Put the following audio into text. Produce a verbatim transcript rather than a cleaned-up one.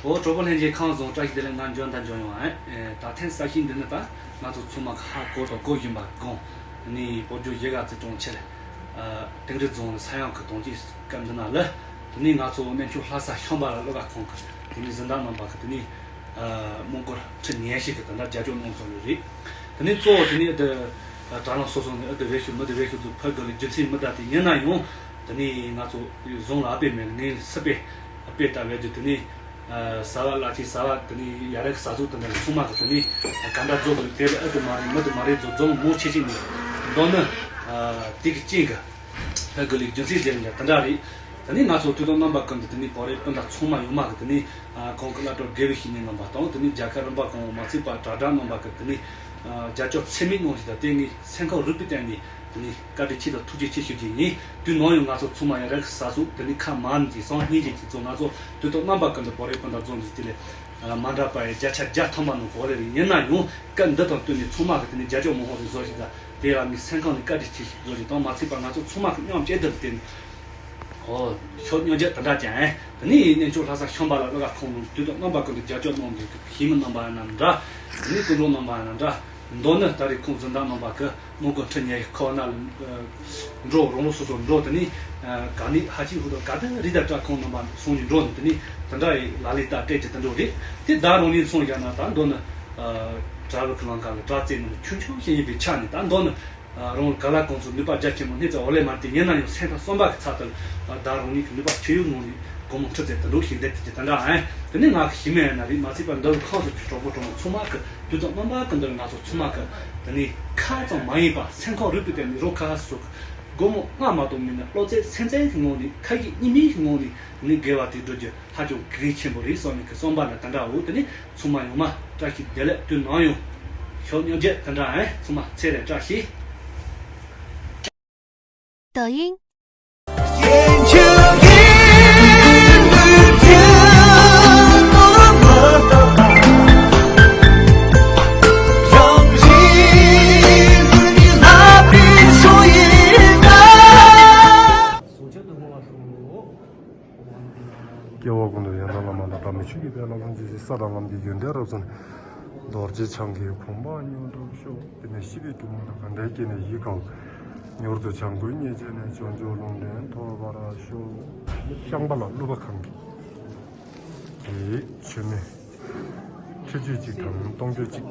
འོ། གྲོགས་པོ་ལྷན་རྒྱས་ཁམས་བཟང་། བཀྲ་ཤིས་བདེ་ལེགས། ང་འཇོན་དང་འཇོན་ཡོང་ཨེ། ད་ཐེངས་གསར་ཤིང་འདི་ནི་ད་ང་ཚོ་ཚང་མ་ཧ་གོ་དང་གོ་བཞིན་པ་གང་ནི་བོད་ལྗོངས་གཞིས་ཀ་རྩེ་གྲོང་ཁྱེར་དིང་རི་རྫོང་ནི་ས་ཡང་གི་དོན་གཅིག་སྐབས་འདི་ན་ལ། དེ་ནི་ང་ཚོ་གནས་མཆོག་ལྷ་ས་ཤམ་བྷ་ལ་གླུ་གར་ཁང་གི་དེ་ནི་གཟེངས་རྟགས་རྣམ་པ་གི་དེ་ནི་སྨོན་སྐོར་ཁྲི་ཉེར་བཞི་གི་དེ་འདྲ་རྒྱབ་སྐྱོར་གནང་སོང་ནི་རེད། དེ་ནི་གཙོ་བོ་དེ་ནི་ཨ་དེ་དྲ་ལམ་སོ་སོ་ནས་ཨ་དེ་རེ་ཞུ་མི་དེ་རེ་ཞུ་དུ་ཕར་དགོས་ལ་རྒྱུ་མཚན་མི་འདྲ་དེ་ཡིན་ན་ཡང་། དེ་ནི་ང་ཚོ་བཟང་ལ་ཨ་དཔེ་མེད་ལ་ངན་ལ་སྲིད་པས་ཨ་དཔེ་ལྟ་བས་དུ་དེ་ནི་ཟ་བ་བླ་ཆེན་ཟ་བ་དེ་ནི་ཡ་རབས་ཟ་ཟུག་དེ་འདྲ་ཚང་མ་གི་དེ་ནི་ག་འདྲ་རྫོགས་དགོས་དེ་ལ་ཨ་དེ་མ་རེད་མི་དེ་མ་རེད་རྫོགས་རྫོགས་མང་ཆེ་ཆེ་ནི་མདོ་ནི་དེ་གི་རྐྱེན་གི་ཕ་གི་ལིག་རྒྱུ་མཚན་དེ་རིང་ལ་དེ་འདྲ་རེད། དེ་ནི་ང་ཚོ་དུས་དང་རྣམ་པ་ཀུན་ཏུ་དེ་ནི་བོད་རིགས་སྤུན་ཟླ་ཚང་མ་ཡོད་མ་གི་དེ་ནི་ཁོང་གི་བླ་སྤྲུལ་དགེ་བའི་བཤེས་གཉེན་རྣམ་པ་དང་དེ་ནི་རྒྱལ་ཁབ་རིམ་པ་གང་བོ་མ་ཚད་པ་དྲ་གྲགས་རྣམ་པ་གི་དེ་ནི་རྒྱབ་སྐྱོར་ཚད་མེད་གནང་ཞིག་དང་དེ་ནི་སེམས་ཁམས་རུས་པའི་གཏིང་ནས་དེ་ནི་བཀའ་དྲིན་ཆེ་དང་ཐུགས་རྗེ་ཆེ་ཞུ་རྒྱུ་ཡིན། དུས་ནམ་ཡང་ང་ཚོ་ཚང་མ་ཡ་རབས་ཟ་ཟུག་དེ་ནི་ཁ་མ་ནི་ཅིག་སང་ཉིན་ཅིག་ཅིག་ཚོ་ང་ཚོ་དུས་དང་རྣམ་པ་ཀུན་ཏུ་བོད་རིགས་སྤུན་ཟླ་འཛོམས་ཀྱི་དེ་ལས་མ་འདྲ་པ་ཡི་བརྒྱ་ཆ་བརྒྱ་ཐམ་པ་ནང་གོ་ལེ་རེད། ཡིན་ན་ཡང་སྐབས་འདི་དང་བསྟུན་ནས་ཚང་མ་གི་དེ་ནི་རྒྱབ་སྐྱོར་མང་པོ་རེ་བཟོ་ཞིག་དང་། དེ་ཡང་ངའི་སེམས་ཁམས་ནི་བཀའ་དྲིན་ཆེ་ཞིག་བཟོ་ཞིག་དང་མ་ཚད་པ་ང་ཚོ་ཚང་མ་གི་མཉམ་བཅས་དུ་བརྟེན་ནས། ཨོ། ཤོག་སྙོན་རྒྱ་དེ་འདྲ་ཅན། དེ་ནས་གནས་མཆོག་ལྷ་ས་ཤམ་བྷ་ལ་གླུ་གར་ཁང་ནང་དུས་དང་རྣམ་པ་ཀུན་ཏུ་རྒྱབ་སྐྱོར་གནང་མཁན་གྱི་གཞིས་མི་རྣམ་པ་ཡིན་ན་འདྲ། དེ་ནས་སྐུ་མགྲོན་རྣམ་པ་ཡིན་ན་འདྲ། མདོར་ན་ད་རེས་ཁོང་གཟེངས་རྟགས་རྣམ་པ་གི་སྨོན་སྐོར་ཁྲི་ཉེར་ཁོ་ན་ལ་འགྲོ། རང་རང་སོ་སོར་འགྲོ། དེ་ནས་ག་ནས་ཧ་ཅི་ཧུ་དང་ག་དུ་རི་དྭགས་བྲག་ཁང་རྣམ་པ་སོང་ནས་འགྲོ་ནས་དེ་ནས་དེ་འདྲ་ཡི་ལ་ལས་ད་སྤྲད་ཀྱི་དེ་འགྲོ་རེད། དེ་ད་རང་ཉིད་སོང་ཡ་ན་ད་མདོར་ན་གྲྭ་བའི་ཁ་ལང་ཀ་ལ་གྲྭ་བཙུན་རྣམས་ཆུང་ཆུང་ཞིག་ཡིན་པའི་ཆ་ནས་ད་མདོར་ན། རང་ག་ལ་གང་ཚོ་ནུས་པ་རྒྱ་ཆེན་མོ་སྣེ་ཚ་འོ་ལེ་མ་དེ་ཡིན་ན་ཡང་སེམས་ཐག་བསམ་པ་གི་ཚ་དལ་བདག་རང་ཉིད་ཀྱི་ནུས་པ་ཆེ་ཡོད་ངང་ནས་སྒོར་མོ་ཁྲི་ཚད་དུ་འགྲོ་ཞིག་བསྡད་དེ་ཅི་ད་འདྲ་ཨེ། དེ་ནས་ང་གི་ཞི་མི་ཡིན་ན་རེད་མ་ཚད་པ་འདི་རུ་ཁག་སོགས་ཀྱི་གྲོགས་པོ་གྲོགས་མོ་ཚང་མ་གི་དུས་དང་རྣམ་པ་ཀུན་ཏུ་ང་ཚོ་ཚང་མ་གི་དེ་ནས་ཁ་ཙམ་མ་ཡིན་པ་སེམས་ཁམས་རུས་པའི་གཏིང་ནས་རང་ཁ་སོ་སོ་གི་སྒོར་མོ་ལྔ་མ་གཏོགས་མིན་ན་བློ་རྩེ་སེམས་རྩེ་གི་ངང་ནས་ཁ་ཡིག་གཉིས་མིན་གི་ངང་ནས་དེ་ནས་དགེ་བ་དེ་སྒྲུབ་རྒྱུ། ཧ་ཅང་གལ་ཆེན་པོ་རེད་བསམ་ནས་ཀྱི་བསམ་པ་ལ་དེ་འདྲ་འོ། དེ་ནས་ཚང་མ་ཡོང་མ་བཀྲ་ཤིས་བདེ་ལེགས། དུས་ནམ་ཡང་ཤོག་སྙོན་རྒྱ་དེ་འདྲ་ཨེ། ཚང་མ་ཚེ་རིང་བཀྲ་ཤིས། 抖音。 སྐྱེ་བ་ཀུན་ཏུ་ཡང་དག་བླ་མ་དང་། བྲམ་ཟེ་ཆོས་ཀྱི་དཔལ་ལ་ཕྱིན་ཅི་ཕྱིར། ས་དང་ལམ་གྱི་ཡོན་ཏན་རབ་གསལ་ནས། རྡོ་རྗེ་འཆང་གི་གོ་འཕང་མྱུར་ཐོབ་ཤོག་དེ་ནས་ཤི་བའི་གྱུར་མོ་དང་གང་དག་སྐྱེས་ནས་ཡིད་དགའ་བ། མྱུར་དུ་བྱམས་མགོན་མཉེས་བྱས་ནས། བྱང་ཆུབ་ལུང་བསྟན་ཐོབ་པར་ཤོག་ཤམ་བྷ་ལ་གླུ་བ་ཁང་གི་དེ་མཆོད་མེ་ཁྲི་བཅུ་གཅིག་དང་སྟོང་ཕྲག་གཅིག